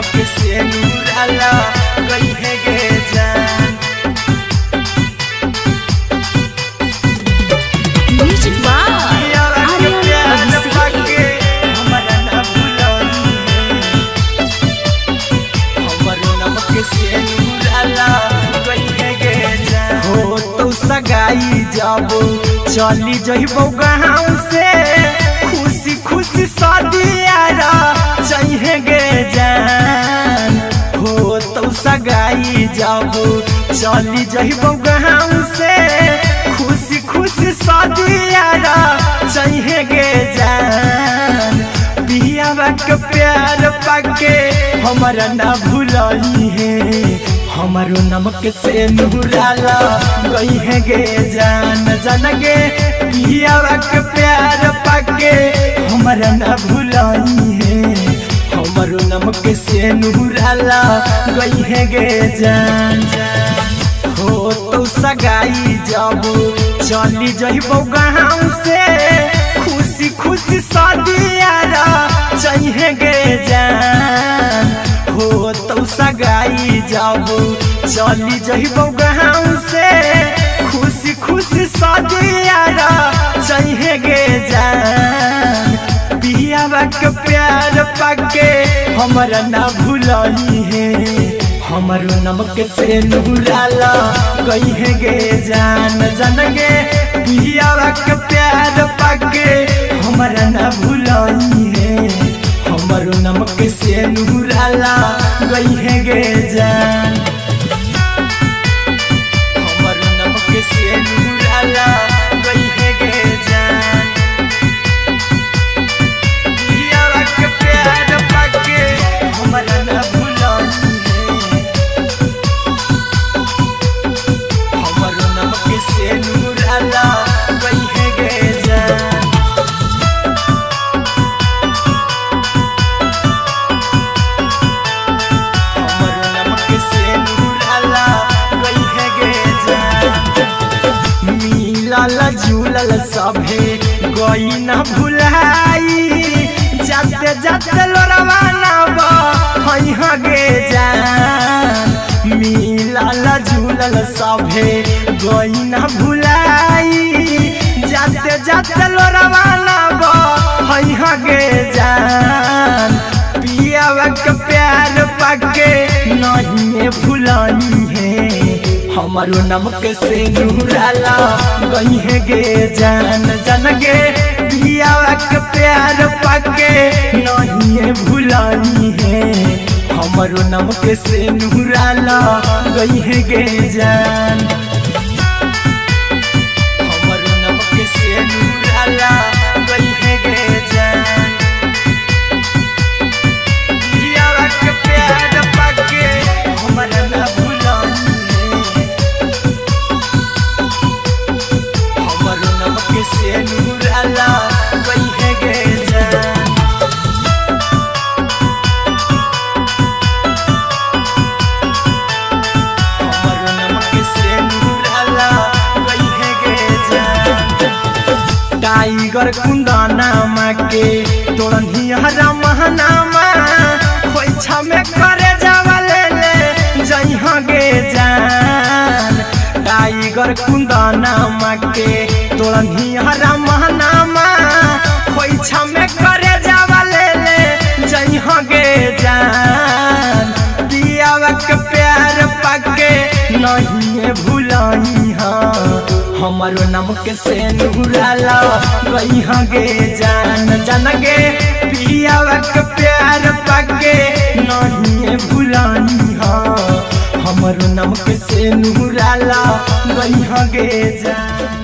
नमक से नूराला गई है गे जान। म्यूजिक बाय पियावा के आर्यन प्यार अभिषेक। पाके हमरा ना भुलई है, हमरो नमक से नूराला गई है गे जान। हो तो सगाई जब चली जइबो गाँव से, खुशी खुशी सदियारा चाहिए गे जान। हो तो सगाई जब चली जइबो गाँव से, खुशी खुशी सदियारा चाहिए गे जान। पियावा के प्यार पाके हमरा ना भुलई है, हमारो नमक से नूराला गई है गे जान। जान गे पियावा के प्यार पाके हमरा ना भुलई है, हमारो नमक से नूराला गई है गे जान। हो तो सगाई जब चली जइबो गाँव से, खुशी खुशी सदियारा चाहिए गे जान। हो तो सगाई जब चली जइबो गाँव से, खुशी खुशी सदियारा चाहिए गे जान। पियावा के प्यार पाके हमरा ना भुलई है, हमारो नमक से नूराला गई है गे जान। जान गे पियावा के प्यार पाके हमरा ना भुलई है, हमारो नमक से नूराला गई है गे जान। हमारो नमक से नूराला गई है गे जान। पियावा के प्यार पाके हमरा ना भुलई है, हमारो नमक से नूराला गई है गे जान। हमारो नमक से नूराला गई है गे जान। मिलल जुलल सभे गई ना भुलाई, जाते जाते लोरवा ना बहई गे जान। मिलल जुलल सभे गई ना भुलाई, जाते जाते लोरवा ना बहई गे जान। पियावा के प्यार पाके नहीं भुलई है, हमारो नमक से नूराला गई है गे जान। जान गे पियावा के प्यार पाके नहीं भुलई है, हमारो नमक से नूराला गई है गे जान। हमारो नमक से नूराला गई है गे जान। पियावा के प्यार पाके हमरा ना भुलई है, हमारो नमक से नूराला गई है गे जान। हमारो नमक से नूराला गई है गे जान। टाइगर कुंदनामा के तोड़नी हरा महनामा, खोइछा में करे जावा ले ले जइहा गे जान। टाइगर कुंदनामा के तोड़नी हरा महनामा, खोइछा में करे जावा ले ले जइहा गे जान। पियावा के प्यार पाके नहीं भुलई हाँ, हमारो नमक से नूराला गई हाँ गे जान। जान गे पियावा के प्यार पाके नहीं भुलई हाँ, हमारो नमक से नूराला गई हाँ गे जान।